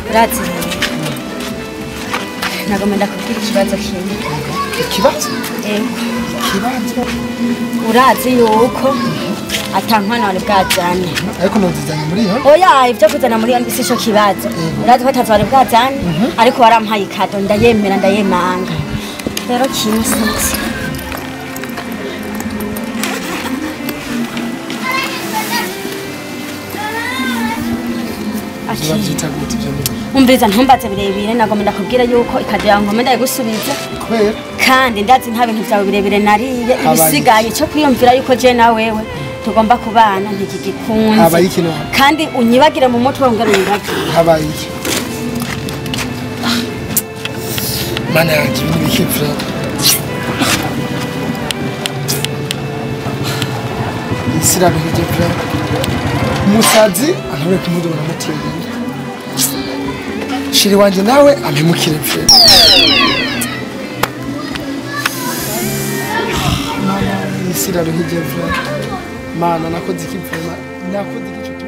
Urazi nagomba ndakubwira ikibazo kimwe. Ikibazo? Ikibazo. Urazi yuko atankwano wari bwajane. Ariko nozizanye muri yo? Oya, ivyo kuzana muri yo si ico kibazo. Urazi ko atazo wari bwajane, ariko warampaye ikado ndayemera ndayemanga. Rero kimwe sinzi. Umviriza ntumbaze birebire nagomba ndakubwira yuko ikado yawe ngomba ndayigusubiza. Kubera? Kandi ndazi nta bintu vyawe birebire nariye ibisigaye cyo kwiyumvira yuko je na wewe tugomba kubana ntikigikunze. Habaye iki none? Kandi unyibagire mu mutwe wongere unyibagire. Habaye iki? Mana yanje ibintu biki vra. Isiraruhije vra. Umusazi antore kumudobora muteye. Shiri wanje nawe ampemukire vra. Mana isiraruhije vra. Mana nakoze iki vra? Nakoze iki cyo?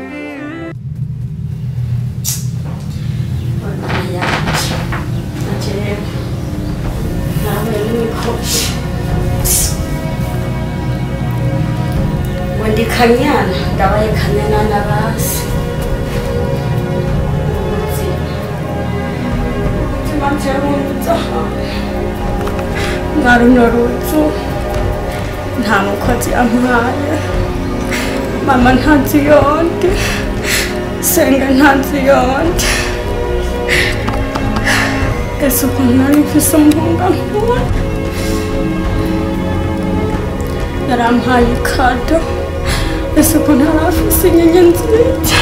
Wandi kanyana ndabaye kanyana nabasi. Mwaruno rutsu nta mukozi ampaye, mama ntazi yonde, senga ntazi yonde. Ese ukuntu nari mfise umuhungu ankunda yarampaye ikado, ese ukuntu yari afise inyenye nziza.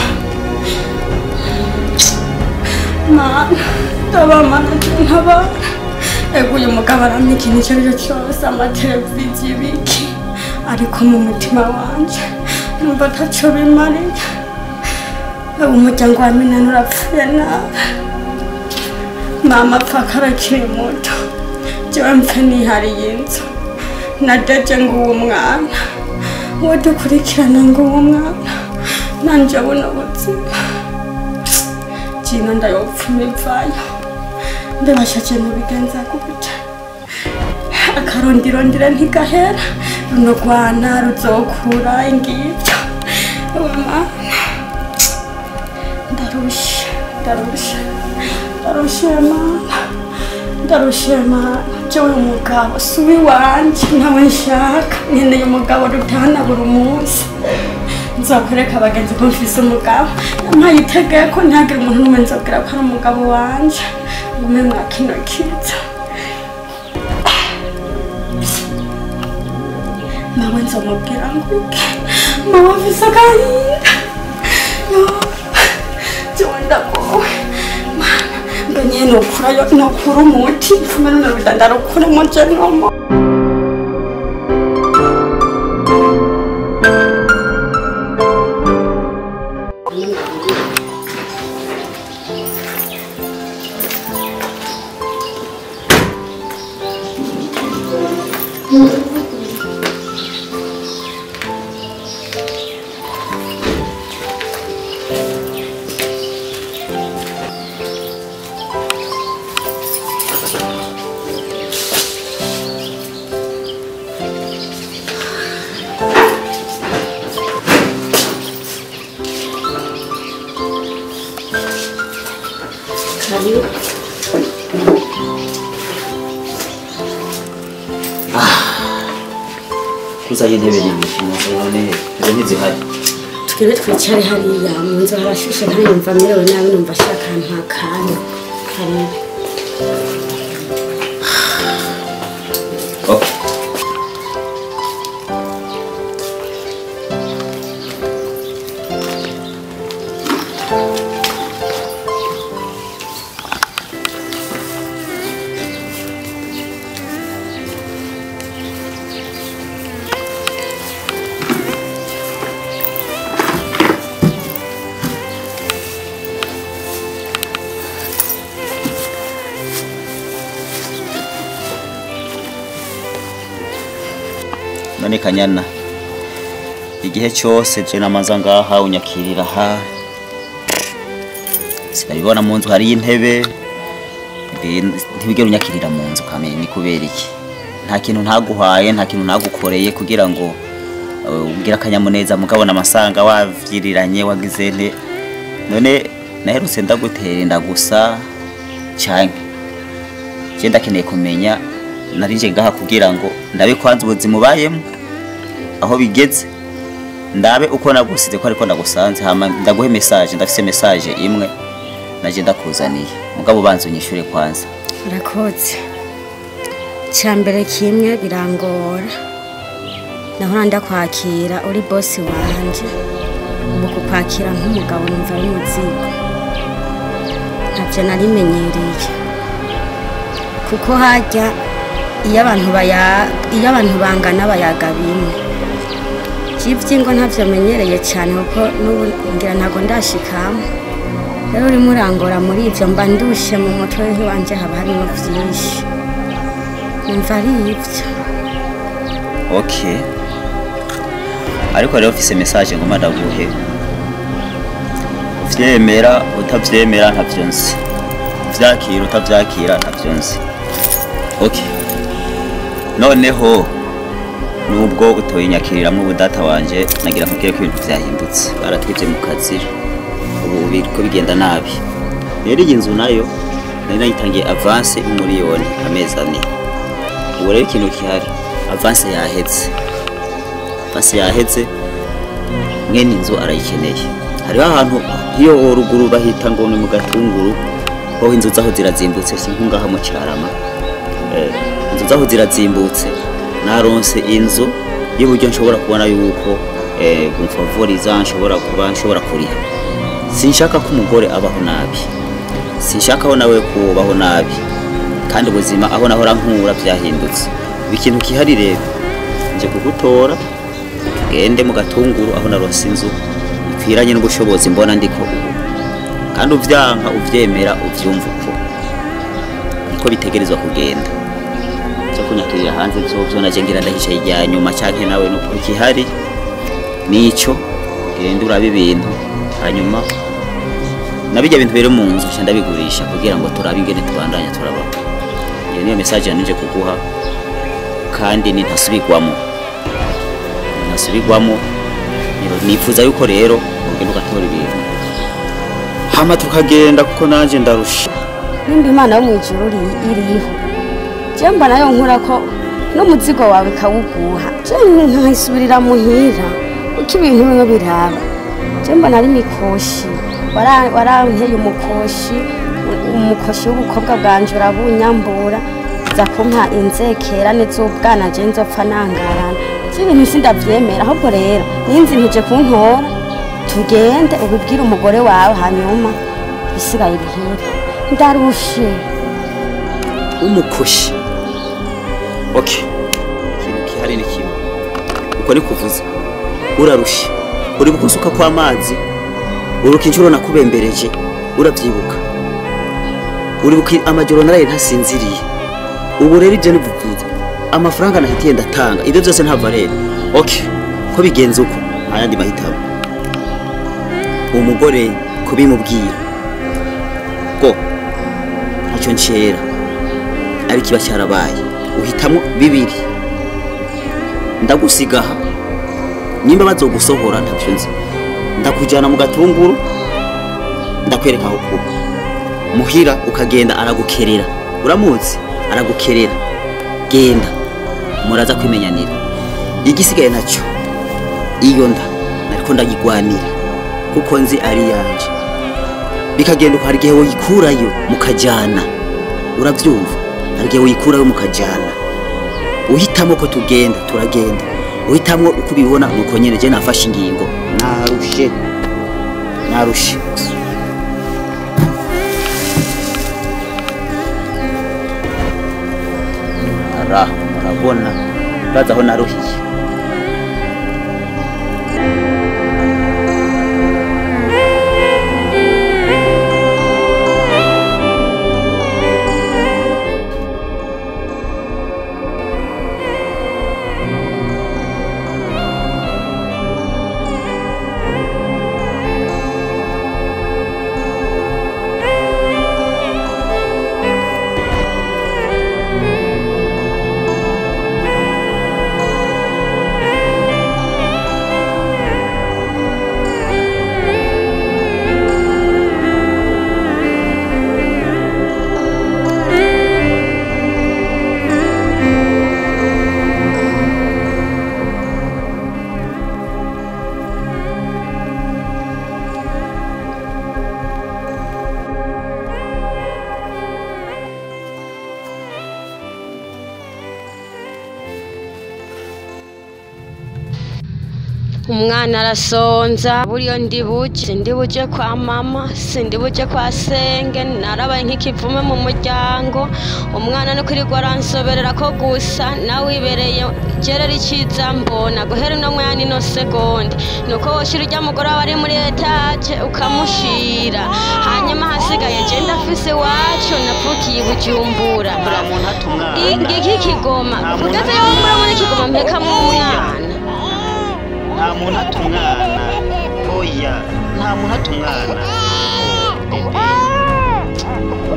Mana ndabamana ntabara. Ego uyu mugabo arampa ikintu icyo ari cyo cyose, amateleviziyo ibiki, ariko mu mutima wanje numva ataco bimariye. Umuryango wa Minani urapfuye nabi. Mama apfa karakiri muto, jewe mpfe nihariye inzu. Nadeje ngo uwo mwana uwo dukurikirana ngo uwo mwana nanje buno buzima jino ndayopfuma ivayo. Ndabashaje mubigenza gute? Akarondirondira ntigahera, runo rwana ruzokura ingibyo. Mama ndarushe, ndarushe, ndarushe mama, ndarushe mama. Jewe umugabo si uwiwanje, ntawe nshaka. Nkeneye umugabo dutahana buri munsi. Nzokwereka abagenzi ko mfise umugabo. Yampaye itegeko ntihagire umuntu n'umwe nzobwira ko ari umugabo wanje. Ngume mwa kino kiza. Mawe nzomubwira ngo iki? Mawe afise agahinda. Yo, jewe ndagowe. Mana, mbe nyene nokurayo, nokura umuti. Mfume runo ruda ndarukuremo je nomo. Kuzaye intebe n'ibiki none izo ntizihari. Twebwe twicare hariya mu nzu harashushe kandi numva merewe nabi, numva ashaka ahantu hakanya. Hariya. Okay. None Kanyana, igihe cyose je namaza ngaha unyakirira ha, Sinabibona mu nzu hari intebe, ntibigera unyakirira mu nzu kamenya ni kubera iki? Nta kintu ntaguhaye, nta kintu ntagukoreye kugira ngo ugire akanyamuneza, mugabona amasanga wavyiriranye wagize nte. None naherutse ndagutera inda gusa canke je ndakeneye kumenya, narije ngaha kugira ngo ndabe kwanza ubuzima ubayemo aho bigeze, ndabe uko nagusize ko ariko ndagusanze, hama ndaguhe message. Ndafise message imwe naje ndakuzaniye, mugabo banza unyishure kwanza. Urakoze. Cyambere kimwe birangora, nahora ndakwakira uri boss wanje, ubu kukwakira nk'umugabo numva ari umuzigo, ntavyo narimenyereye, kuko harya iyo abantu bangana bayaga bimwe. Ivy'ingo ntavyo menyereye cyane, kuko n'ubu ngira ntago ndashikamo. Rero urimo urangora muri ivyo, mba ndushe mu mutwe wanje, haba harimo vyinshi, numva ari ivyo. Okay, ariko rero ufise message ngoma ndaguhe, uvyemera utavyemera ntavyo nzi, uvyakira utavyakira ntavyo nzi. Okay, noneho nubwo utoyinyakiriramwo ubudata wanje, nagira nkubwire ko ibintu vyahindutse, baratwivye mu kazi, ubu biriko bigenda nabi. Rero iyi nzu nayo nari nayitangiye avance 1,000,000 amezi 4. Ubu rero ikintu gihari, avance yaheze, avance yaheze, mwene inzu arayikeneye. Hariho ahantu iyo ruguru bahita ngo ni mu Gatunguru, ho inzu zaho zirazimbutse, si nkungaha mu Carama. Inzu zaho zirazimbutse, naronse inzu y'uburyo nshobora kubona yuko gumfavoriza, nshobora kuba nshobora kuriha. Sinshaka ko umugore abaho nabi, sinshaka aho nawe kubaho nabi, kandi ubuzima aho nahora nkura byahindutse. Ikintu kihari rero, nje kugutora tugende mu Gatunguru aho naronse inzu ikwiranye n'ubushobozi mbona ndiko ubu, kandi uvyanka uvyemera uvyumva uko niko bitegerezwa kugenda. Cyo kunyakirira hanze byo naje ngira ndahicaye ijya nyuma canke nawe nuko kihari nico genda urabe ibintu, hanyuma nabijya bintu biri mu nzu nca ndabigurisha kugira ngo turabe ingene tubandanya turabaho. Iyo niyo message yanije kuguha, kandi ni ntasubirwamo, ntasubirwamo. Nifuza yuko rero ugenda ugatora ibintu hama tukagenda, kuko nanje ndarusha. Nimba Imana yo mwijuru iriho, je mbona nayo nkura ko n'umuzigo wawe kawuguha, je nkisubirira muhira uko ibintu bimwe biraba. Je mbona ari mikoshi, waranteye umukoshi, umukoshi w'ubukobwa bwanje urabunyambura, za kumpa inzekera n'iz'ubwana je nzopfa nangarana. Je ibintu sindavyemera, ahubwo rero ninzi ntije kuntora, tugende ubibwire umugore wawe, hanyuma bisigaye bihere. Ndarushe umukoshi. Okay, ikintu kihari ni kimwe, uko ni kuvuza urarushe, uri bukusuka kwa amazi, uruka inshuro nakubembereje, uravyibuka, uribuka amajoro naraye ntasinziriye. Ubu rero ibyo nivuvuza, amafaranga nahitiye ndatanga, ibyo byose ntava rero. Okay, ko bigenze uko ayandi mahitamo, umugore kubimubwira go ntacyo ncera, ariko kiba cyarabaye, uhitamo bibiri, ndagusigaha nimba bazogusohora ntavyo nzi, ndakujyana mu Gatunguru ndakwereka aho kuba muhira, ukagenda aragukerera, uramuzi aragukerera, genda muraza kwimenyanira. Igisigaye nacyo iyo nda nariko ndayigwanira kuko nzi ari yanje, bikagenda uko hari igihe woyikurayo mukajyana, uravyumva, hari igihe woyikurayo mukajyana. Uhitamo ko tugenda turagenda, uhitamo uko ubibona nuko nyene. Je nafashe ingingo, narushe, narushe. Ara murabona baza aho naruhiye. Umwana arasonza buriyo ndibuje, ndibuje kwa mama, sindibuje kwa senge, narabaye nk'ikivume mu muryango. Umwana no kwirirwa aransoberera ko gusa nawe wibereye jerera iciza mbona guhera uno mwana ino segonde nuko woshira urya mugore aba ari muri etaje ukamushira, hanyuma hasigaye je ndafise iwacu navukiye i Bujumbura. Nta muntu ata umwana. Ngiki kigoma Nta muntu kugeze ata yo murabona ikigoma mpekamwo umwana. Nta muntu ata umwana. Oya, nta muntu ata umwana. Bebe.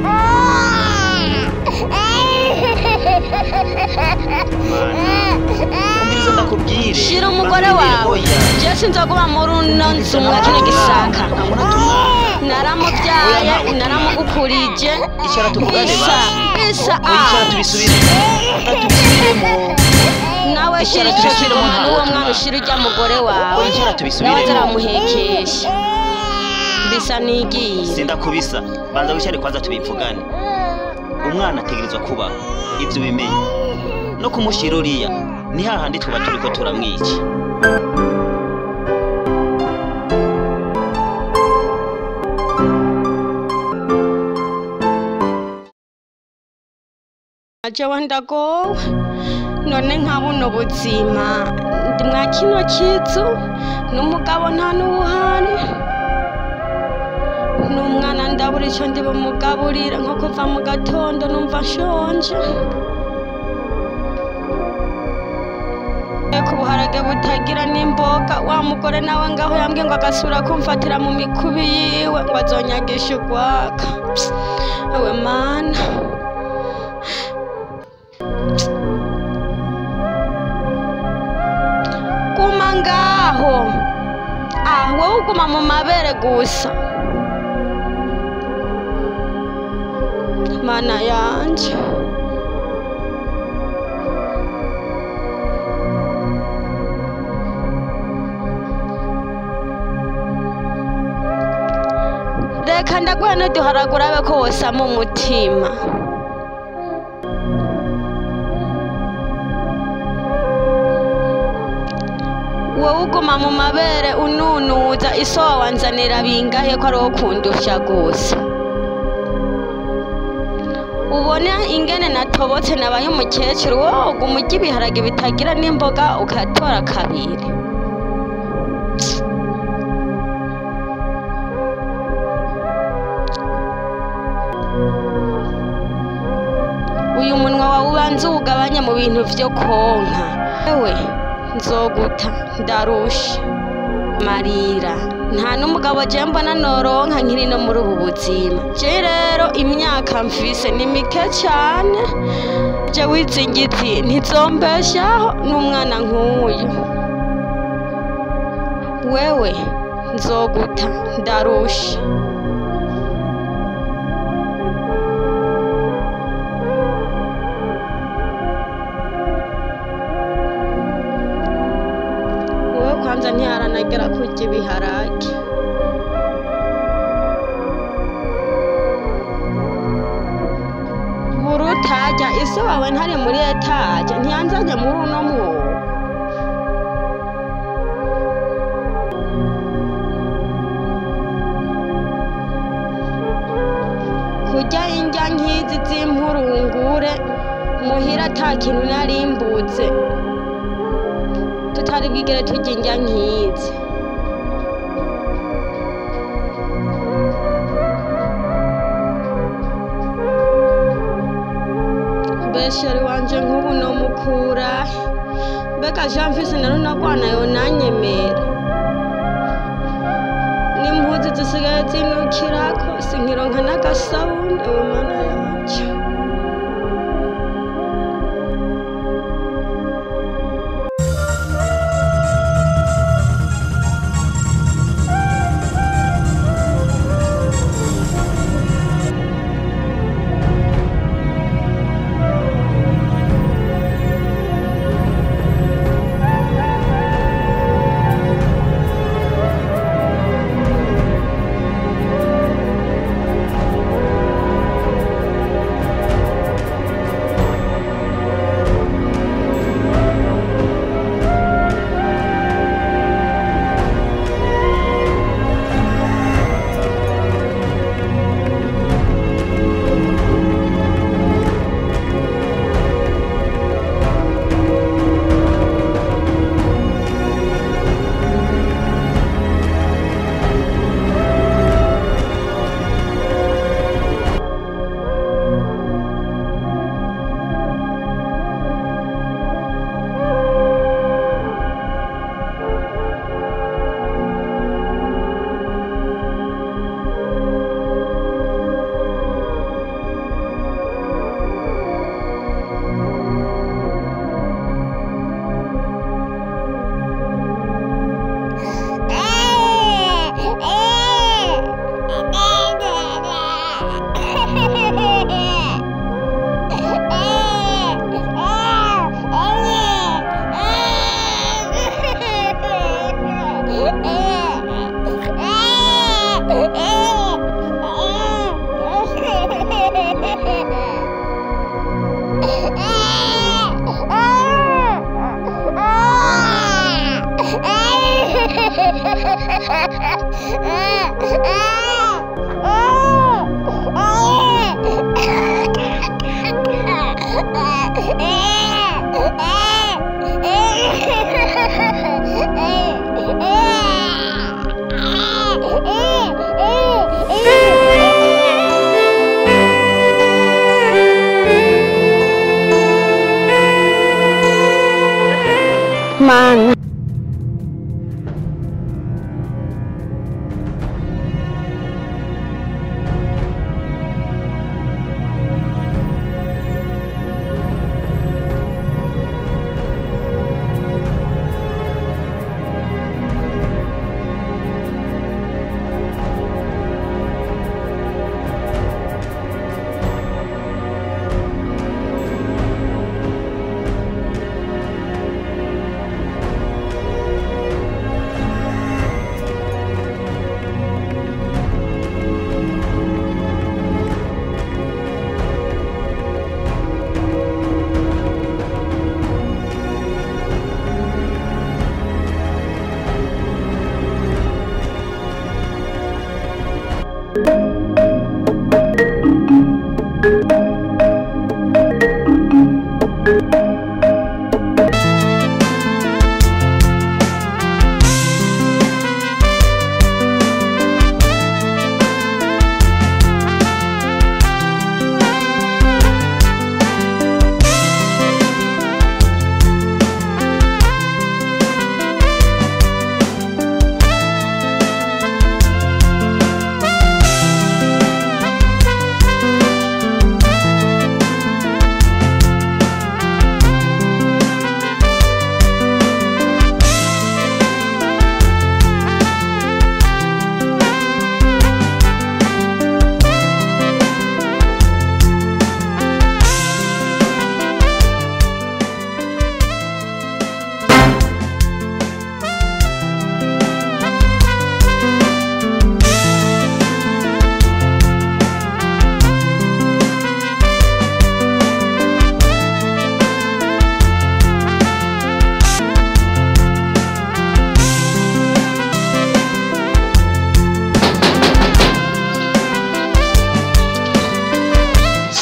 Mana, umviriza ndakubwire. Shira umugore Banza wawe. umbwire, oya. Je sinzoguma muri uno nzu mwa kino gisaka. Nta muntu ata umwana. Naramubyaye, naramugukurije. Icara tuvugane Bisa basi. bisa. Oya, icara tubisubiremo. Tubisubiremo. Nawe shira Icara ico tubisubiremo, kigoma nta n'uwo muntu mwana ata ushira urya mugore wawe. Oya, icara Nawe tubisubiremo. azaramuhekesha. Bisa nigiye. Sindakubisa, banza wicare kwanza tubivugane. Umwana ategerezwa kubaho, ibyo ubimenye. No kumushyira uriya ni hahandi tuba turiko turamwica. Jewe ndagowe none nka buno buzima ndi mwa kino kizu n'umugabo nta n'uwuhari n'umwana ndabura ico ndi bumugaburire, nko kuva mu gatondo numva nshonje. Ku buharage butagira n'imboga, wa mugore nawe ngaho yambwiye ngo agasubira kumfatira mu mikubi yiwe ngo azonyagisha urwaka. Ewe mana, guma ngaho. Ah, wowe uguma mu mabere gusa. Mana yanje, reka ndaguha n'uduharage urabe ko wosama umutima. Wowe uguma mu mabere ununuza iso wanzanira bingahe ko ari uwo kundusha gusa. Ubone ingene natobotse nabaye umukecuru, wowe uguma urya ibiharage bitagira n'imboga ukatora kabiri. Uyu munwa wawe ubanze uwugabanye mu bintu vyo konka. Ewe nzoguta ndarusha marira, nta n'umugabo je mbona noronka nkiri no muri ubu buzima. Je rero imyaka mfise ni mike cane, je wizingiti ntizombeshaho n'umwana nk'uyu. Wewe nzoguta ndarusha. Wowe kwanza ntiharanagera kurya ibiharage. Burutajya ise wawe ntari muri etaje ntiyanzanye muri uno mwobo. Kurya indya nk'izi z'impurungure muhira ata kintu narimbutse, tutari bwigere turya indya nk'izi. Mbesheri wanje nk'ubu nomukura mbega Jean mfise na runo rwana yonanyemera, n'impuzu zisigaye zinukirako sinkironka n'agasabuni. Ewe mana yanje. Mana.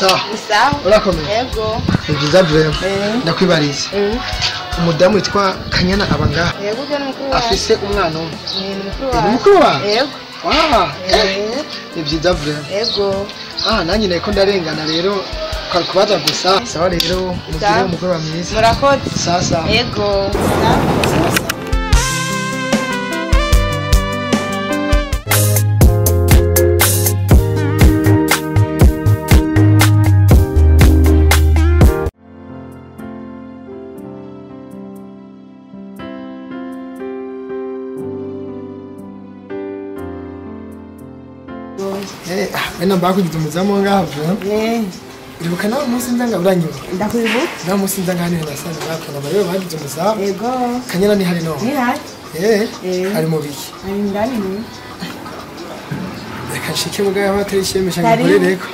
Sawa. Urakomeye? Yego. Ni byiza vrema. Ndakwibariza. Umudamu witwa Kanyana aba ngaha. Yego byo ni mukuru wawe. Afise umwana umwe. Ni mukuru wawe. Ni mukuru wawe? Yego. Wow. Ni byiza vrema. Yego. Ah, nanjye nariko ndarengana rero kwari kubaza gusa. Sawa rero mugire umugoroba mwiza. Murakoze. Sasa. Yego. Sasa. Wena bakugize umuzamu ngaha vuba. Uribuka nawe umunsi nza ngaburanyuka. Ndakwibuka. Nawe umunsi nza ngaha niwe nasanze bakana bariwe bagize umuzamu. Yego. Kanyana ni hari none. Ni hari. Ari mu biki. Ari ndani mu. Reka nshike mugaye aho atari ishemisha ngikorereko.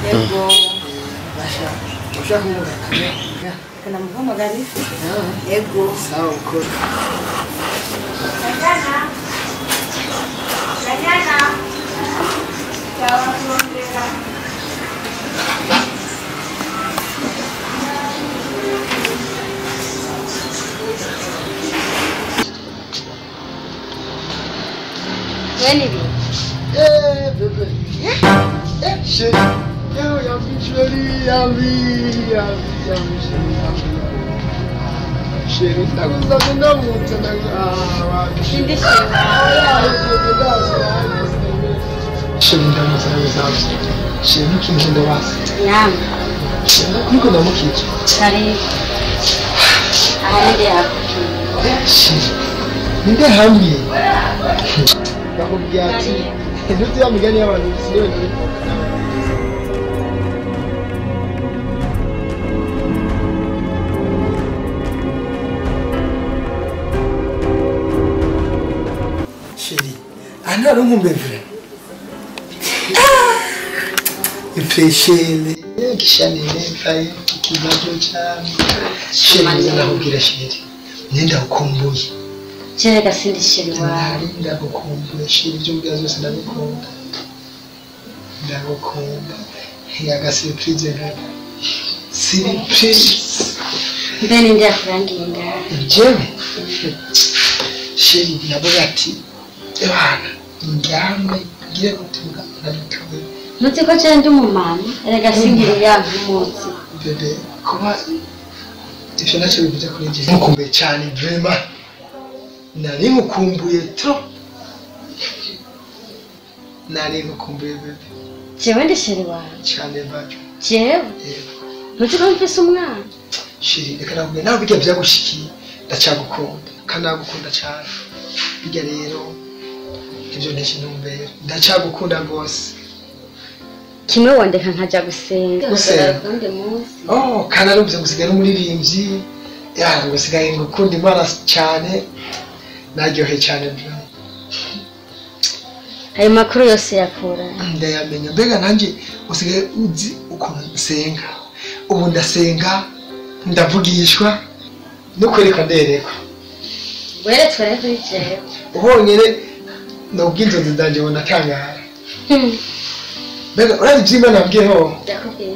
Yego. Ushaka kumugana? Kana muhamagara. Yego. Sawa ukora. Kanyana. Kanyana. Sawa kurondera. Weni bi. Bébé. Chérie. Yo, yambi chérie, yambi, yambi, yambi chérie, yambi. Chérie, ndagusabye ndamutse ndagusabye. Indi chérie. Chérie, ndamutse ndagusabye. Chérie, ntukinkinde basi. Yambi. Chérie, nkuko ndamukije. Karibu. Ahandi yakubwiye. Chérie, ninde hamwe? Bakubwiye ati, ntuzi ya migani y'abantu siniwe ndabivuga. Chérie, aha ntiwari unkumbuye vure? Ifreshele kishanene mfaye kibazo cyane. Sheri nakubwira sheri. Nenda ukumbuye. Jerega sindi sheri wawe. Ndagukumbuye sheri ibyo mbwira zose ndabikunda. Ndagukunda. Yaga surprise bebe. Surprise. Mbene ndi akurangiye ngaha. Jewe. Sheri navuga ati ebana ndyamwe ngiye gutunga ndabituye. Ntuzi ko cyane ndi umumama erega singiri ya nkumutsi. Bebe kuba ivyo nacyo bivuze kuri njye. Nkukumbuye cyane vraiment. Nari nkukumbuye trop. Nari nkukumbuye bebe. Jewe ndi sheri wawe. Cyane bacu. Jewe? Ntuzi ko mfise umwana. Sheri reka nakubwira nawe bijya byagushikiye ndacyagukunda kandi nagukunda cyane. Bijya rero ivyo nteshe ntumbera ndacyagukunda rwose. Kimwe wondeka nkaja gusenga. Gusenga. Kundi munsi. Oh, kandi arumvise gusigaye n'umuririmbyi. Ya ngusigaye ngukunda Imana cyane. Naryohe cyane bro. Ayo makuru yose yakura. Ndayamenya. Mbega nanje usigaye uzi ukuntu nsenga. Ubu ndasenga ndavugishwa no kwereka nderekwa. Weretswe rero kuri jewe. Uhonyene nubwo inzozi zanje ubona atangara. Mbega urazi ivyo Imana yambwiye ho? Ndakubwiye.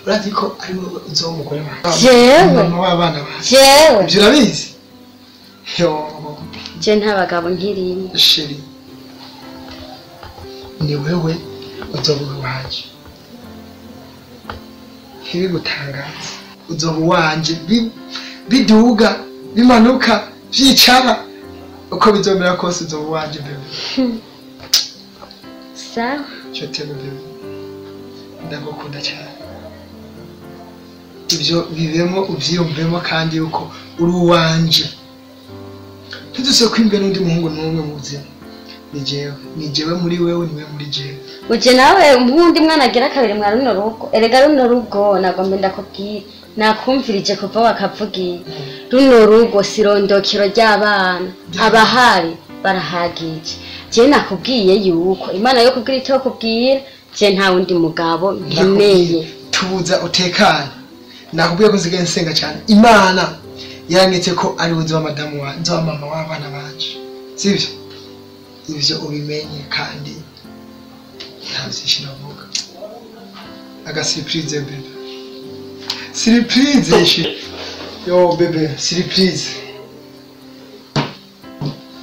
Urazi ko ari wowe uzoba umugore wawe. Jewe. Mama w'abana bawe. Jewe. Ivyo urabizi? Yo. Je nta bagabo nkirimo. Sheri. Ni wewe uzoba uwanje. Ntibigutangaze. Uzoba uwanje biduga bimanuka vyicara uko bizomera kose uzoba uwanje bebe. Sawa. Je t'aime bebe. Ndagukunda cyane. Ibyo bibemo uvyiyumvemo kandi yuko uri uwanje. Ntiduse kwimbe n'undi muhungu n'umwe mu buzima. Ni jewe, ni jewe muri wewe, ni wewe muri jewe. Uje nawe umundi mwana agira kabiri mwa runo rugo. Erega runo rugo nagomba ndakubwira. Nakumvirije kuva wakavugiye. Runo rugo sirondokero ry'abana. Abahari barahagije. Je nakubwiye yuko Imana yo kubwira icyo kubwira, je nta wundi mugabo nkeneye. Tubuza utekane. Nakubwiye ko nsigaye nsenga cyane. Imana yarangetse ko ari we nzoba madamu wa nzoba mama w'abana banje. Sivyo? Ivyo ubimenye kandi nta byinshi navuga. Aga surprise bebe. Surprise shi. Yo bebe, surprise.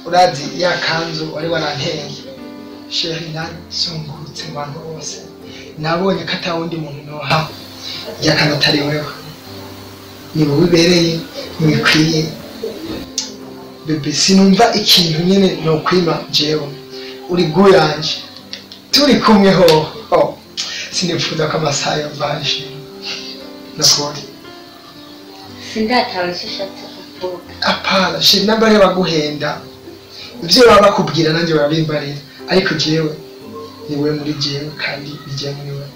Urazi ya kanzu wari waranteye. Sheri nansungurutse abantu bose. Nabonye ko atawundi muntu noha. Yakana atari wewe. Ni wowe ubereye, ntibikwiye. Bebe sinumva ikintu nyene no kwima jewe. Uri guyanje. Turi kumwe ho. Oh. Sinifuza ko amasaha yavanje. Nakuri. Sindatawe icyo ushatse kuvuga. Apana, sheri nambare baguhenda. Ivyo baba bakubwira nanjye barabimbarira. Ariko jewe ni wewe muri jewe kandi ni jewe muri wewe.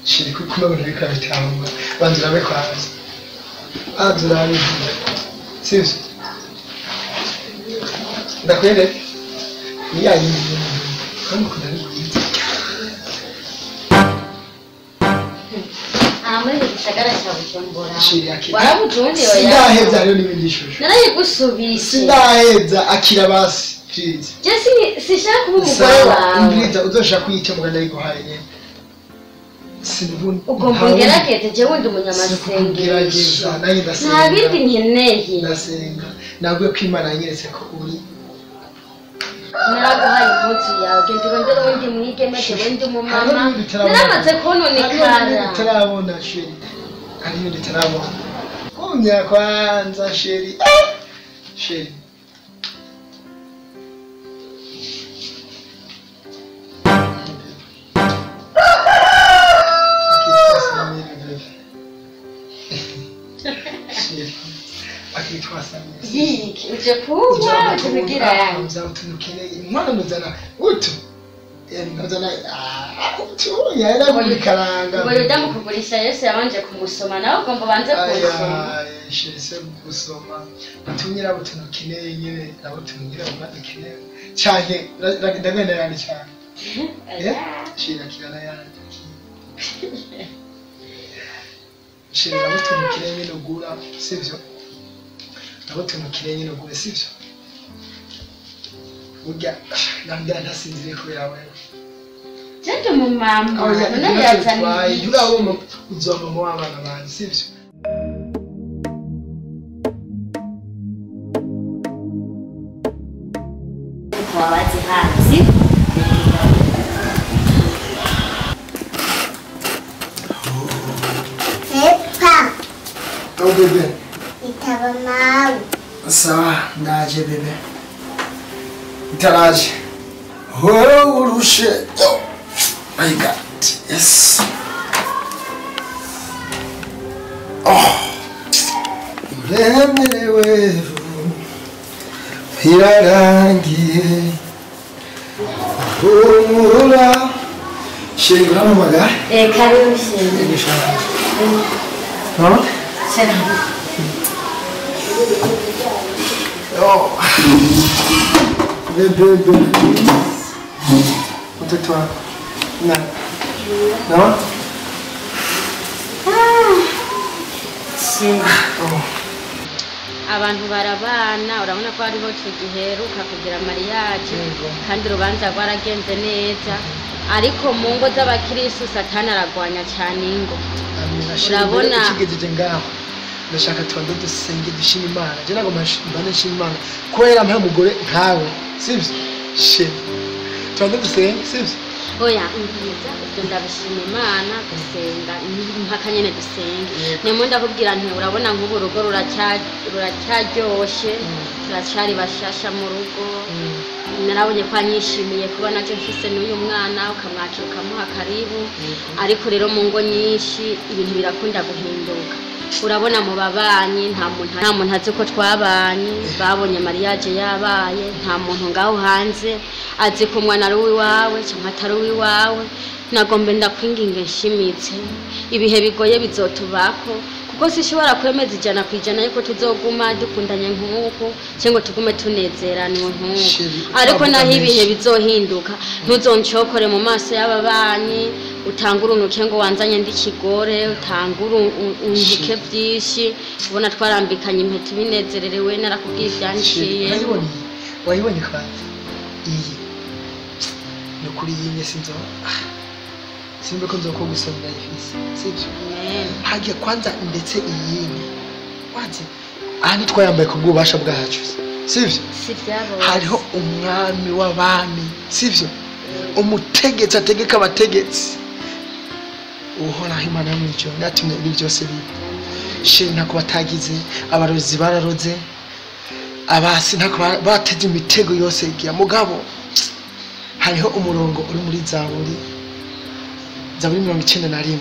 Sheri kuko mbona bikora bitahuma. Banza urabe kwanza. Banza urabe. Sivyo? Ndakwereka. Ni ya yindi. Kandi ukunda ari bwiza. Muri iki gisagara cya Bujumbura. Sheri akira. Warabujundi oya. Sindaheza rero n'ibindi shusho. Narayigusubije. Sindaheza akira basi. Please. Je sishaka kuba umugore wawe. Umviriza uzoshaka kuyita muganda ariko nyene. Sinubuni. Ugomba ungerageze jewe ndi umunyamasengesho. Nanjye ndasenga. Nta bindi nkeneye. Ndasenga. Nabwiye ko Imana yanyeretse ko uri. Naraguhaye impuzu yawe genda urondere uwundi mwigeme jewe ndi umumama. Naramaze kononekara. Utarabona sheri. Hari ibindi utarabona. Kumya kwanza sheri. Sheri. Akitwa Samir. Yiki, uje kunywa uje kugira yanjye. Utunukeneye inkono nuzana utu. Nuzana utu yera muri karanga. Ngo yuda mu kugurisha Yesu yabanje kumusoma nawe ugomba ubanze kumusoma. Aya, shese gusoma. Utunyira utunukeneye nyene nabo tunyira umadukeneye. Canke ndagenda yandi cyane. Shira kirana yandi. Shira nabutumukire nyine ugura, sivyo? Nabutumukire nyine ugura, sivyo? Burya nambya ntasinziriye kubera wewe. Jende mu mama, none yazanye. Urabo uzoba mama w'abana banje, sivyo? Wabazi hanzi. Epa. Oh bebe. Itaba mawe. Sawa, ndaje bebe. Itaraje. Oh, urushe. Oh my God. Yes. Oh. Uremerewe. Irarangiye. Humura. Sheri urampamagara? Karibu sheri. Mama? Sheri. Oh. Bebe, bebe. Mtoto wako. Na. No? Sheri. Oh. Abantu barabana urabona ko hariho tugiheruka kugira mariage kandi urubanza rwaragenze neza ariko mu ngo z'abakirisu Satani aragwanya cyane ingo. Urabona ikigejeje ngaho ndashaka tubanze dusenge dushima Imana. Je nagomba mbane nshima Imana kubera mpa umugore nkawe, sivyo? She tubanze dusenge, sivyo? Oya nziza ibyo ndabishima Imana gusenga mpaka nyene dusenge. Nemo ndakubwira nti urabona nk'ubu urugo ruracyaryoshe turacyari bashasha mu rugo. Narabonye ko anyishimiye kuba nacyo mfise n'uyu mwana ukamwakira ukamuha karibu. Ariko rero mu ngo nyinshi ibintu birakunda guhinduka. Urabona mu babanyi nta muntu azi ko twabanye, babonye mariage yabaye, nta muntu ngaho hanze azi ko umwana ari uwiwawe cyangwa atari uwiwawe. Nagombe ndakwinginge nshimitse ibihe bigoye bizotubako kuko sishobora kwemeza 100% yuko tuzoguma dukundanye nk'uko cyangwa tugume tunezeranwe nk'uko. Ariko naho ibihe bizohinduka ntuzoncokore mu maso y'ababanyi utangura unuke ngo wanzanye ndi kigore, utangura untuke byinshi. Ubona twarambikanye impeta binezererewe narakubwiye ibyanciye. Wayibonye kwanza iyi no kuri iyi sinzo simbe ko nzoko gusonda ifisi, sivyo? Hagiye kwanza ndetse iyini wazi aha ntitwayambaye ku bw'ububasha bwacu, sivyo? Hariho umwami w'abami, sivyo? Umutegetsi ategeka abategetsi, uhoraho Imana yo mw'ijuru yatumye ibi byose biba. Sheri ntako batagize, abarozi bararoze, abasi ntako bateze imitego yose igira. Mugabo hariho umurongo uri muri Zaburi, Zaburi 91,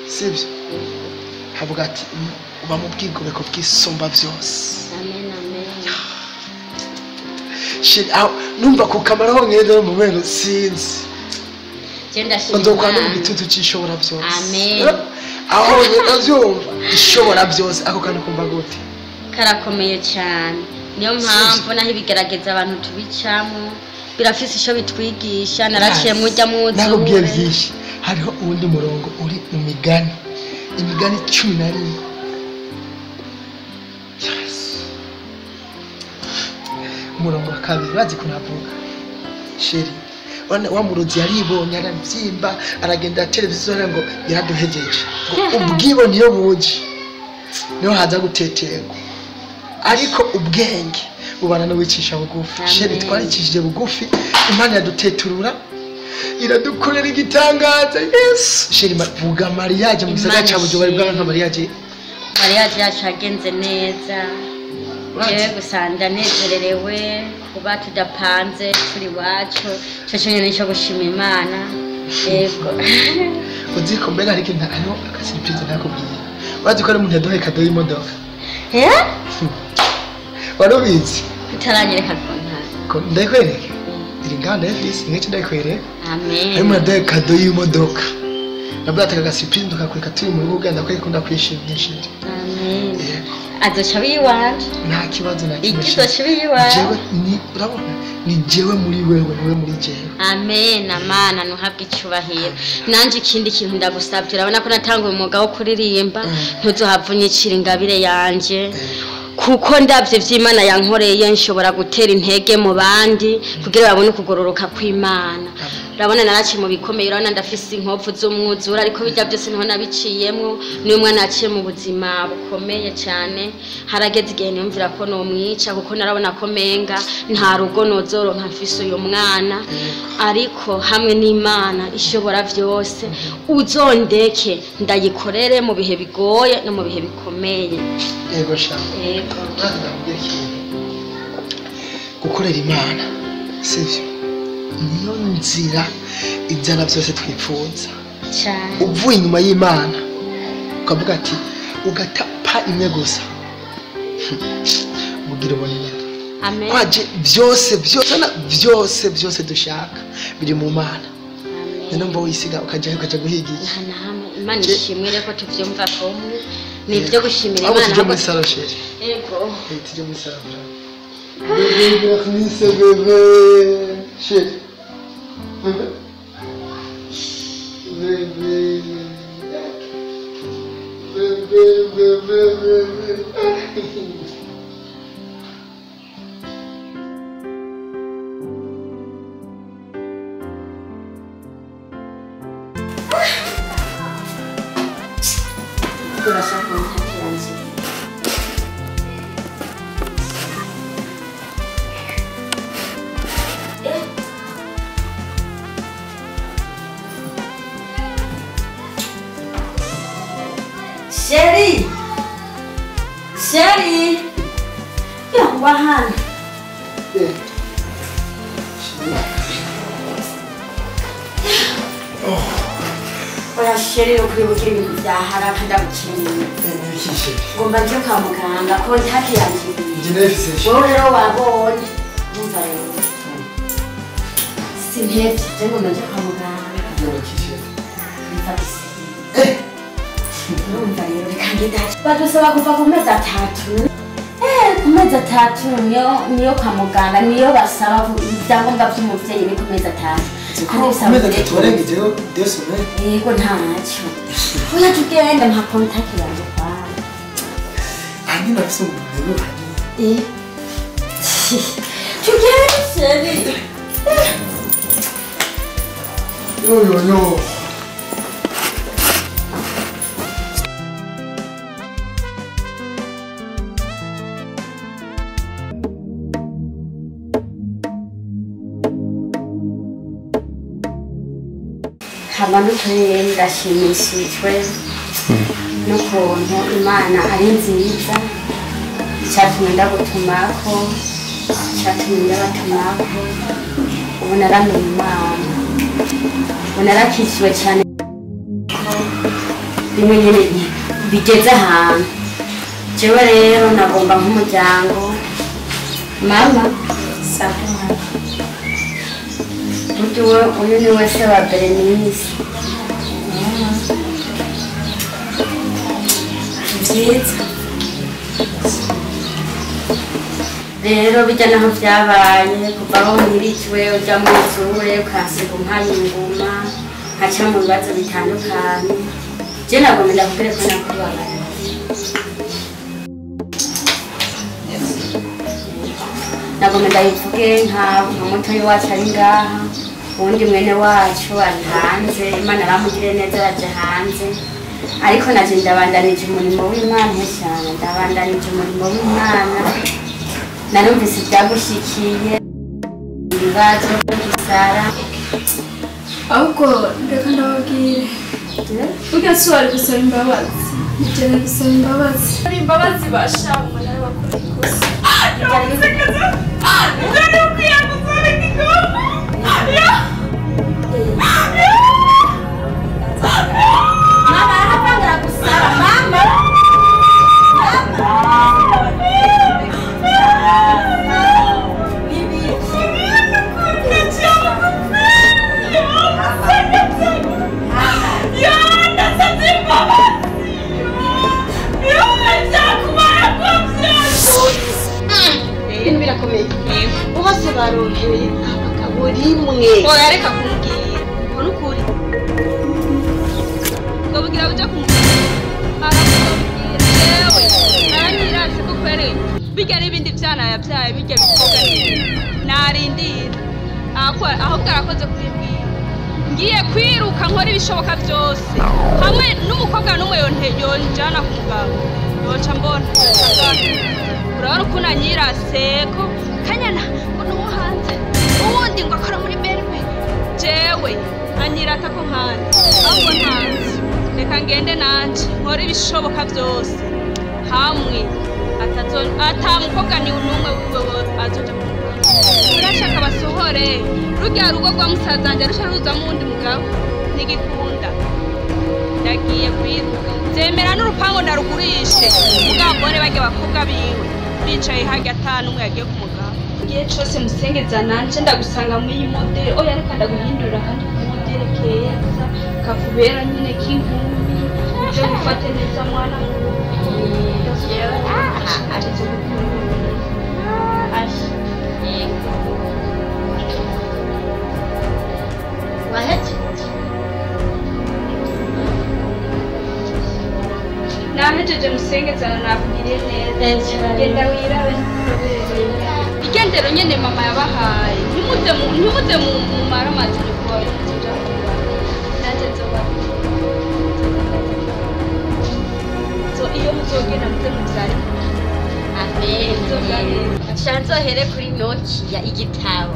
sivyo? Havuga ati uba mu bwigomeko bw'isumba byose. Amen, amen. Sheri aho numva ku kamaro ho ngende mu meno sinzi. Nzokwanda mu gitutu cy'ishobora byose. Amen. Aho ndavyumva ishobora byose ako kantu kumva gute? Karakomeye cyane. Niyo mpamvu naho ibigerageza abantu tubicamo birafise ico bitwigisha. Naraciye mujya muzi. Nakubwiye byinshi. Hariho uwundi murongo uri mu migani, imigani 11. Yes. Umurongo wa kabiri bazi kunavuga. Sheri wa murozi yaribonye arabyimba aragenda televiziyo ngo yaraduhejeje. Ubwibone iyo buje niho haza guteterwa, ariko ubwenge bubana no wicisha bugufi. Sheri twaricishije bugufi, Imana yaduteturura iradukorera igitangaza. Yes. Sheri vuga mariage mu gisagara ca Bujumbura bwa nka mariage. Mariage yacu yagenze neza. Jewe gusa ndanezererewe kuba tudapanze turi iwacu, ico cyonyine cyo gushima Imana. Yego. Uzi ko mbega ariko hariho akasurprise ntakubwiye. Urazi ko ari umuntu yaduhaye kado y'imodoka? Wari ubizi? Utaranyereka ko nta. Ndayikwereka? Iri ngaho ndayifise, nk'iki ndayikwereka. Amen. Hari umuntu yaduhaye kado y'imodoka. Nabwo ataka surprise ndakakweka turi mu rugo ugenda kwekunda kwishimye chérie. Amen. Yego. Azoca biyiwanje. Nta kibazo na kimwe. Ikizoca biyiwawe. Jewe ni urabona ni jewe muri wewe niwe muri jewe. Amen, amana nuhabwe icyubahiro. Nanje ikindi kintu ndagusabye, urabona ko natanguye umwuga wo kuririmba, ntuzohava unyicira ingabire yanje. Kuko ndavye vy'Imana yankoreye nshobora gutera intege mu bandi kugira babone ukugororoka kw'Imana. Urabona naraciye mu bikomeye, urabona ndafise inkovu z'umwuzura, ariko bijya byose niho nabiciyemwo. Niyo mwana yaciye mu buzima bukomeye cyane, harageze igihe niyumvira ko nomwica kuko narabona ko menga nta rugo nozoronka mfise uyu mwana. Ariko hamwe n'Imana ishobora vyose, uzondeke ndayikorere mu bihe bigoye no mu bihe bikomeye. Yego sha. Yego. Ndakubwira ikintu. Gukorera Imana sivyo niyo nzira izana byose twifuza. Cyane. Uvuye inyuma y'Imana ukavuga ati ugatapa imwe gusa ugira ubone. Amen. Kwaje byose byose na byose byose dushaka biri mu Mana. Amen. None mva wisiga ukajayo ukaja guhiga iki? Nta na hamwe. Imana ishimwe rero ko tuvyumva kumwe. Ni ibyo gushimira Ahubwo Imana. tujye muri salo chérie. Yego. Tujye muri salo. Bébé Bernice bébé chérie. Bébé. Bébé. Bébé bébé bébé. Turashaka umutakiranje. Chérie! Chérie! Yo, wahana. Oya chérie, ukwibukira ibintu vya haraka ndagukeneye. Ngomba nje kwa muganga ko ntake yangiriye. Wowe rero wabonye. Ndumva rero. Simpevye, je ngomba nje kwa muganga. Mfata. Urumva rero reka ngende. Badusaba kuva ku mezi atatu. Ku mezi atatu niyo kwa muganga niyo basaba ibyangombwa by'umuvyeyi ni ku mezi atatu. Ku mezi atatu warengejeho deux semaines. Yego ntacyo. Oya tugenda nta contact yanjye kwawe. Hangi nafise umuntu rero hangi. Tugende chérie. Yo yo yo. Hama n'ukuri ndashimishijwe n'ukuntu Imana ari nziza, icyatumye ndagutumako, icyatumye ndabatumako, ubu naramenye Imana, ubu narakijijwe cyane ko rimwe nyine bigeze ahantu. Jewe rero nagomba nk'umuryango, mama burya uyu ni we se wa Berenice. Vyiza rero bijya naho vyabaye kuva aho nkirikiwe uja mw'ishure ukasiga umpaye inguma nkaca mu bibazo bitandukanye. Je nagomba ndakubwire ko nakubabarira. Nagomba ndayivuge nka mutoyi wacu ari ngaha, uwundi mwene wacu ari hanze, Imana aramugiriye neza araja hanze. Ariko naje ndabandanije umurimo w'Imana cyane, ndabandanije umurimo w'Imana. Narumvise ibyagushikiye, ibibazo by'isara. Ahubwo reka ndababwire, burya si wari gusaba imbabazi, nigeze gusaba imbabazi. Hari imbabazi basha umuntu ari bakora ikosa. Mama arapanga gusaba mama. n'umwe. Oya reka kumbwira. Ngo nukuri. Ngo bugira buja kumubwira. Arakubwira jewe. Aranyirase ko kwere. Bijya n'ibindi vyana yavyaye bijya bikobwa. Narindira. Ahubwo arakoze kubimbwira. Ngiye kwiruka nkora ibishoboka byose. Hamwe n'umukobwa n'umwe yonjana ku mugabo. Yoca mbona. Urabona ukuntu anyiraseko. Kanyana ngo nuwo hanze. Uwundi ngo akora muri berbe. Jewe anyirata ko nkanze. Ahubwo ntanze. Reka ngende nanje nkora ibishoboka byose. Hamwe ata mukobwa ni n'umwe wiwe azoja ku mugabo. Urashaka basohore. Rujya rugo rwa musazanje rusha ruzamo uwundi mugabo. Ntigikunda. Ndagiye kwiruka. Nzemera n'urupango ndarugurishe. Mugabo bajya abakobwa biwe. Bicaye hajya atanu umwe yagiye ku mugabo. Igihe cose musengeza nanje ndagusanga muri iyi modeli. Oya reka ndaguhindurira kandi ku modeli keza. Kakubera nyine k'inkumi. Uje gufate neza mwana. Nahejeje musengezana nakugiriye neza. Genda wirabe. Igendero nyene mama yabahaye. Ntimuze mu mara amazi kwayo muzoja kuba. Naje nzoba. So iyo muzogenda muze muvyare. Amen. Shanzohere kuri Nokia igitabo.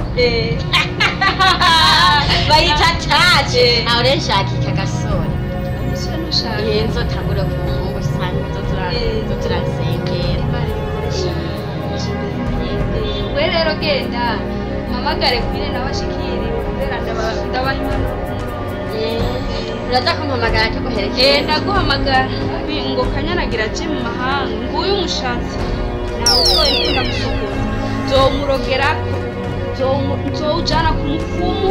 Bayita touch. Aho rero nshaka ikagasore. Umusore ntushaka. Nzotangura ku muhungu usanga nzoturasengera. We rero genda mpamagare kwine nawe ashikire kubera ndabaha impanuro. Uraza kumpamagara tuguherekeza. Ndaguhamagara ngo kanyanagira aje mu mahanga nguyu umushatsi nawe utoye ukunda gusukura nzomurogerako nzowujana ku mupfumu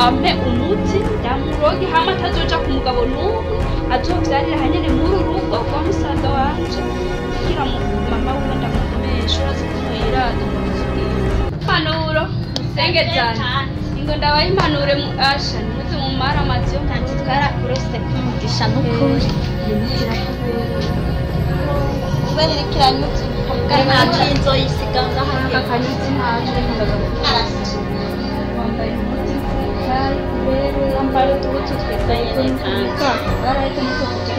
ampe umuti ndamuroge hama atazoja ku mugabo n'umwe azovyarira hanyene muri uru rugo rwa musaza wanje kugira mama wiwe ndamukomesha urazi ukuntu yirata impanuro musengezana ingo ndabaha impanuro asha ntimuze mumare amazi yo Tanti twarakurose kumugisha n'ukuri. Kubera iriko iranyuzuka ntaco inzoyisiga ngaha. Akanyuzi ntaco reka ndagakupa. Wambaye impuzu nziza kubera Wambara uduhuzu twiza nyene tanti. Barahita muzokuja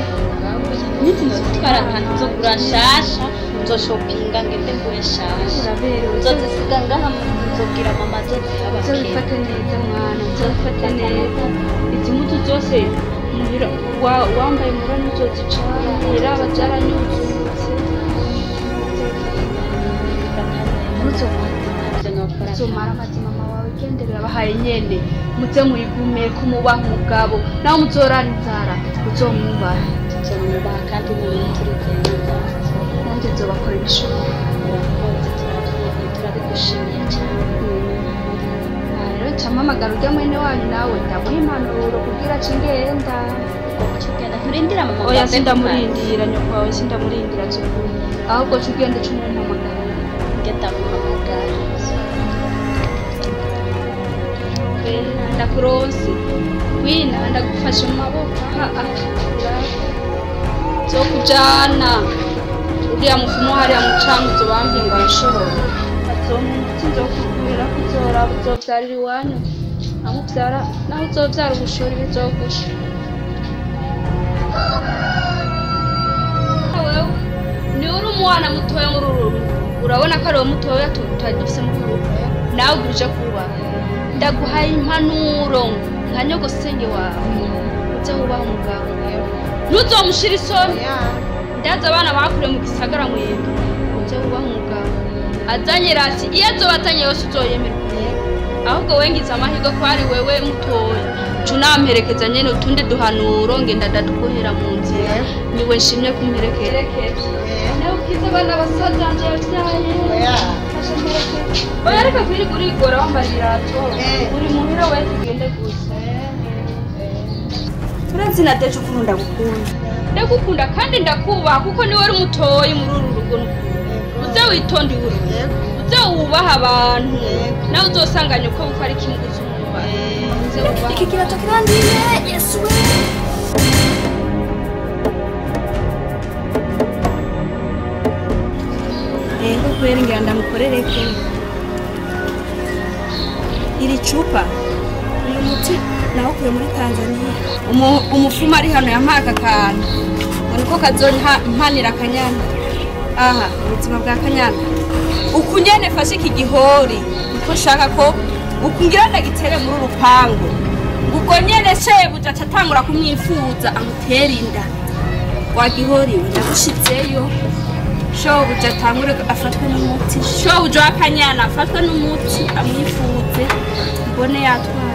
N'izi nzotwara tanti nzogura nshasha nzoshopinga ngende ngure nshasha. Uraberewe. Nzozisiga ngaha nzobwira mama azoziha abakiriya. Nzobifate neza mwana, nzobifate neza. Izi mpuzu zose muhira wambaye muhira ntuzozicana, iraba zaranyuzutse. Nzomara amazi mama wawe igendere yabahaye nyene muze muyigume kumubaha umugabo nawe muzorana inzara uzomwubaha. Tuzomwubaha kandi n'umuntu turi nanjye nzobakora ibishoboka. Urakoze, turabigushimiye cyane. Rero nca mpamagara urya mwene wanyu nawe ndamuha impanuro kugira ace ngenda. Nturindira mama? Oya sindamurindira nyoko wawe sindamurindira by'ukuri. Ahubwo ca ugenda uca umumpamagara. Ngenda muhamagara. Ndakuronse wina ndagufashe mu maboko aha nzokujana uriya mufumo hariya mucankuzo bambwiye ngo arashobora azompa umuti nzokugurira ko uzoraba uzovyarira iwanyu naho uvyara naho uzovyara ubushori bizogusha. Wewe ni uri umwana mutoya muri uru rugo urabona ko ari uwo mutoya tutari dufise muri uru rugo nawe ugira uje kubaka. Ndaguhaye impanuro nka nyogosenge wawe uze wubaha umugabo ntuzomushira isoni. Ndazi abana bakuriye mu gisagara mwebwe uze wubaha umugabo azanye rasi iyo azoba azanye yose uzoyemera ahubwo wengize amahirwe ko ari wewe mutoya ca unamperekeza nyene utundi duhanuro ngenda ndaduguhera mu nzira niwe nshimye kumperekeza. Nawe ubwiza abana basazanje yavyaye. Oya reka kwirirwa urigora wambara ibirato uri muhira we tugende gusa. Urazi na deje ukuntu ndagukunda. Ndagukunda kandi ndakubaha kuko niwe uri mutoyi muri uru rugo. Uze witonde iwe. Uze wubaha abantu. Nawe uzosanga nyoko uko ari kimwe uzumwubaha. Iki kirato kirandiye Yesu we. Ego kweri ngira ndamukorereko. Iri cupa uyu muti nawukuye muri Tanzania. Umufumu ari hano yampaye aka kantu ngo niko kazompanira akanyana. Aha ubuzima bwa kanyana uku nyene fashe iki gihori niko nshaka ko uku ngira ndagitere muri uru rupangu, ubwo nyene shebuja aca atangura kumwifuza amutera inda. Wa gihori we ndagushitseyo, shobuja atangure afatwe n'umuti, shobuja w'akanyana afatwe n'umuti amwifuze mbone yatwaye.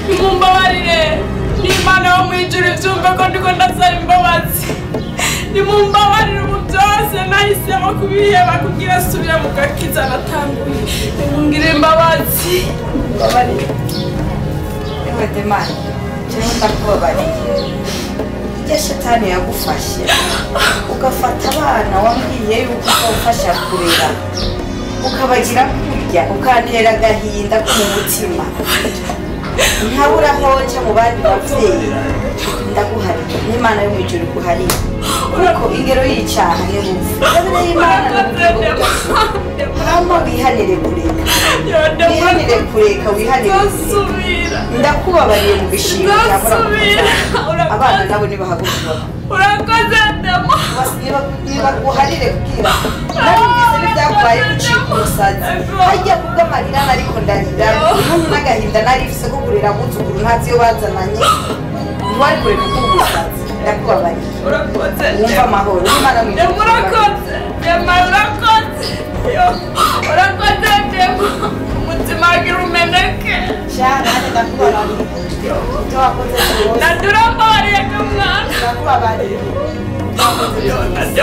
Nimumbabarire, n'Imana yo mw'ijuru ivyumve ko ndiko ndasaba imbabazi. Nimumbabarire ubu byose nahisemo kubiheba kugira asubire mu gakiza natanguye. Nimungire imbabazi. Mumbabarire. Ewe Demani, jewe ndakubabariye. Irya shetani yagufashe ugafata abana wambwiye yuko uzofasha kurera, ukabagira kurya, ukantera agahinda ko mu mutima, nkabura aho nca mu bandi bavyeyi. Ndaguhariye n'Imana yo mw'ijuru iguhariye, kuko ingero y'icaha ni urupfu. Ingabire y'Imana ni ubugingo budashira. Hama wihanire kureka, wihanire kureka, wihanire kureka. Ndakubabariye mu bishimwe cyabura kukubyara. Abana nabo nibahaguruka. Urakoze Demo. Nibaguharire kugira narumvise n'ibyakubaye gucika umusazi hajya kubw'amarira nariko ndarira hamwe n'agahinda narifise ko kurera abuzukuru ntazi iyo bazananye, ntiwari kureka kuba umusazi. Ndakubabariye. Urakoze. Wumva amahoro n'Imana mu ijuru. Urakoze Dema, urakoze. Urakoze Dema, umutima wagira umeneke. Sha nanjye ndakubabariye ibyo wakoze byose. Ndurambabariye kamwana. Ndakubabariye.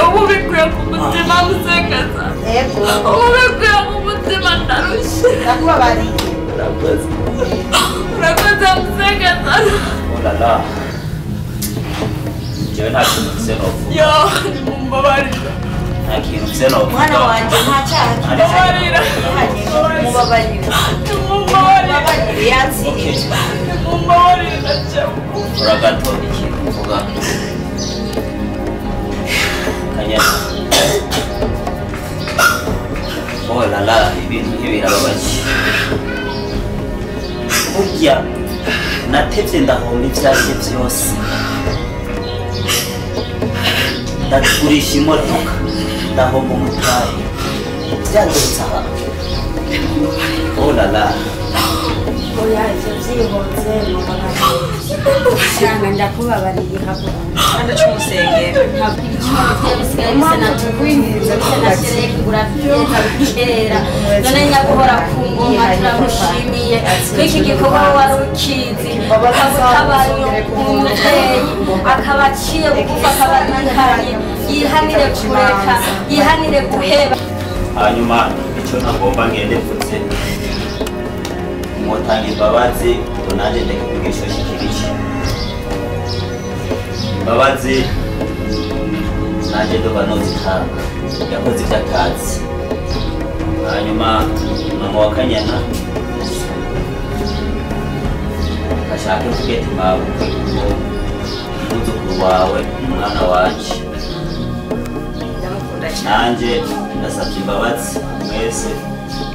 Ubu bikuye ku mutima musekaza. Yego. Ubu bikuye ku mutima ndarushye. Ndakubabariye. Urakoze. Urakoze musekaza. Oh la la. Jewe nta kintu mfise novuga. Yo, nimumbabarire. Nta kintu mfise novuga. Mwana wanje nta cyaha Mumbabarire. Mubabarire. Mumbabarire. Yatsinzwe. Mumbabarire ndaciye. Uragato ikintu mvuga. Kanyana. Oh la la, ibintu ntibirababaje. Burya natevye ndahomba ivyanje vyose, ndagurisha imodoka, ndahomba umutahe, vyangarutse aha. Oh la la. Oya, ivyo Ndabyihotse numva cyane ndakubabariye kandi cy'umusengero bisigaye bisa na tukwinjiza bisa na shereki urabyeza bikera none nyaguhora ku ngoma turamushimiye kw'iki gikorwa wari ukizi ukaba umubyeyi akaba aciye bugufi akaba yihanye yihanire kureka yihanire guheba. Hanyuma icyo ntagomba ngende mvutse mwotanga imbabazi ngo nanjye ndeke kugira icyo shikirije imbabazi nanjye ndoba nozitanga yakoze ibyo atazi. Hanyuma mama wa Kanyana ashake mvuge mabukwe kuko umwuzukuru wawe umwana wanje nanjye ndasabye imbabazi mwese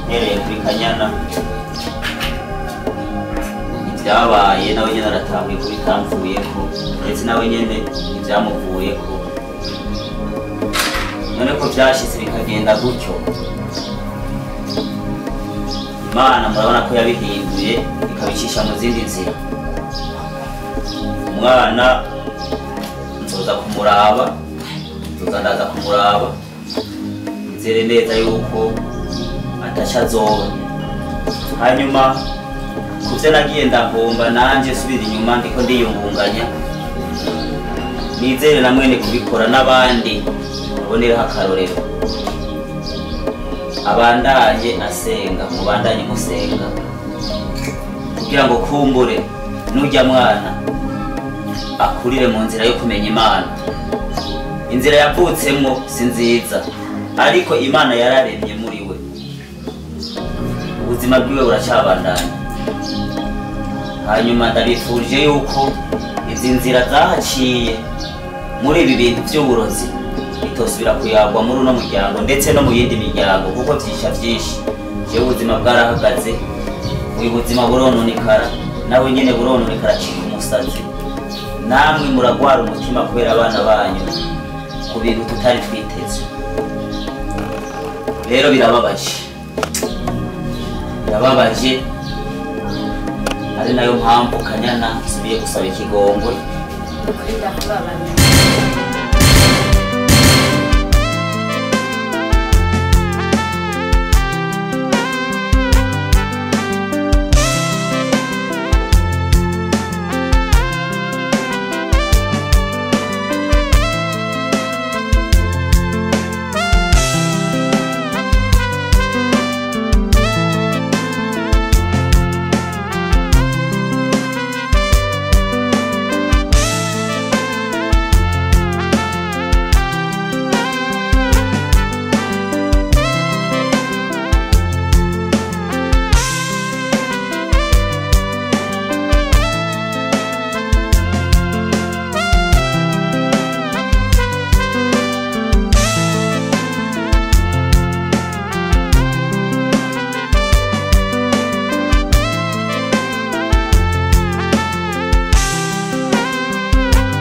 mpereye kuri Kanyana ibyabaye nawe nyine aratanguye ko bitamvuyeko ndetse nawe nyine ibyamuvuyeko none ko byashitse bikagenda gutyo Imana murabona ko yabihinduye ikabicisha mu zindi nzira. Umwana nzoza kumuraba nzoza ndaza kumuraba nzere neza yuko atashazoba. Hanyuma kuvyo nagiye ndahomba nanje subira inyuma ndiko ndiyungunganya nizere na mwene kubikora n'abandi muboneraho akarorero abandanye asenga mubandanye musenga kugira ngo kumbure nujya mwana akurire mu nzira yo kumenya Imana. Inzira yavutsemo si nziza ariko Imana yararemye muri we ubuzima bwiwe buracabandanya. Hanyuma ndabifurije yuko izi nzira zahaciye muri ibi bintu by'uburozi bitosubira kuyagwa muri uno muryango ndetse no mu yindi miryango kuko byisha byinshi. Jewe ubuzima bwarahagaze uyu buzima burononekara nawe nyine burononekara acika umusazi namwe muragwara umutima kubera abana banyu ku bintu tutari twiteze. Rero birababaje birababaje ari nayo mpamvu Kanyana nsubiye gusaba ikigongwe. Ukuri ndakubabariye.